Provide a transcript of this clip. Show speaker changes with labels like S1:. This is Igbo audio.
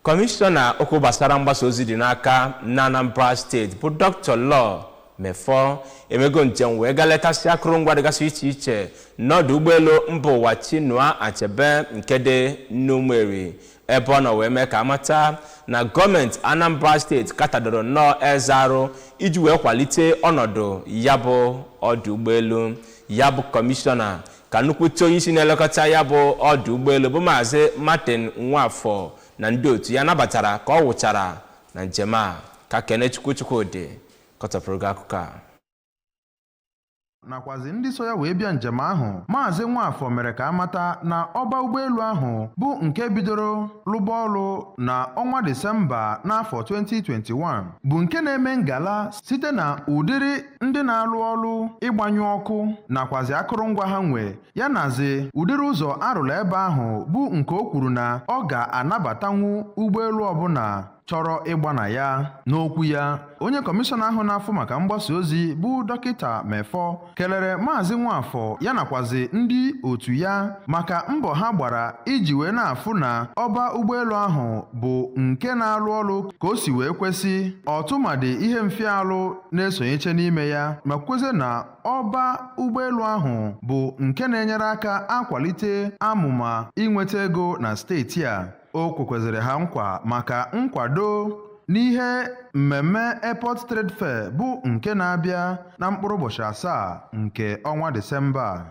S1: Kọmishọna okwu gbasara mgbasa ozi dị n'aka na Anambra Steeti bụ Dr. Law Mefor emego njem wee gaa letasị akụrụngwa dịgasị iche iche n'ọdụ ụgbọelu mba ụwa Chinua Achebe nke dị n'Ụmụeri, ebe ọ nọ wee mee ka amata na gọọmenti Anambra Steeti katadoro nnọọ eze arụ iji wee kwalite ọnọdụ ya bụ ọdụ ụgbọelu. Ya bụ kọmishọna ka nnukwute onye isi na-elekọta ya bụ ọdụ ụgbọelu bụ Maazị Martin Nwafọ na ndị otu ya nabatara ka ọ wụchara na njem a. Ka Kenechukwu Chukwudị kọtọpụrụ gị akụkọ a.
S2: Nakwazi ndị so ya wee bịa njem ahụ, Maazị Nwafọ mere ka amata na ọba ụgbọelu ahụ bụ nke bidoro lụba ọrụ na ọnwa Disemba n'afọ 2021, bụ nke na-eme ngala site na ụdịrị ndị na-alụ ọrụ ịgbanyụ ọkụ nakwazi akụrụngwa ha nwe, ya nazi ụdịrị ụzọ arụrụ ebe ahụ, bụ nke o kwuru na ọ ga-anabatanwu ụgbọelu ọbụla chọrọ ịgba na ya. N'okwu ya, onye kọmishọna ahụ na-afụ maka mgbasa ozi bụ Dọkịta Mefor kelere Maazị Nwafọ ya nakwazi ndị otu ya maka mbọ ha gbara iji wee na-afụ na ọba ụgbọelu ahụ bụ nke na-alụ ọrụ ka o si wee kwesị, ọtụmadị ihe mfịalụ na-esonyeche n'ime ya, ma kwezie na ọba ụgbọelu ahụ bụ nke na-enyere aka akwalite amụma inweta ego na steeti a. O kwekwezịrị ha nkwa maka nkwado n'ihe mmemme Airport Trade Fair, bụ nke na-abịa na mkpụrụ ụbọchị 7 nke ọnwa Disemba.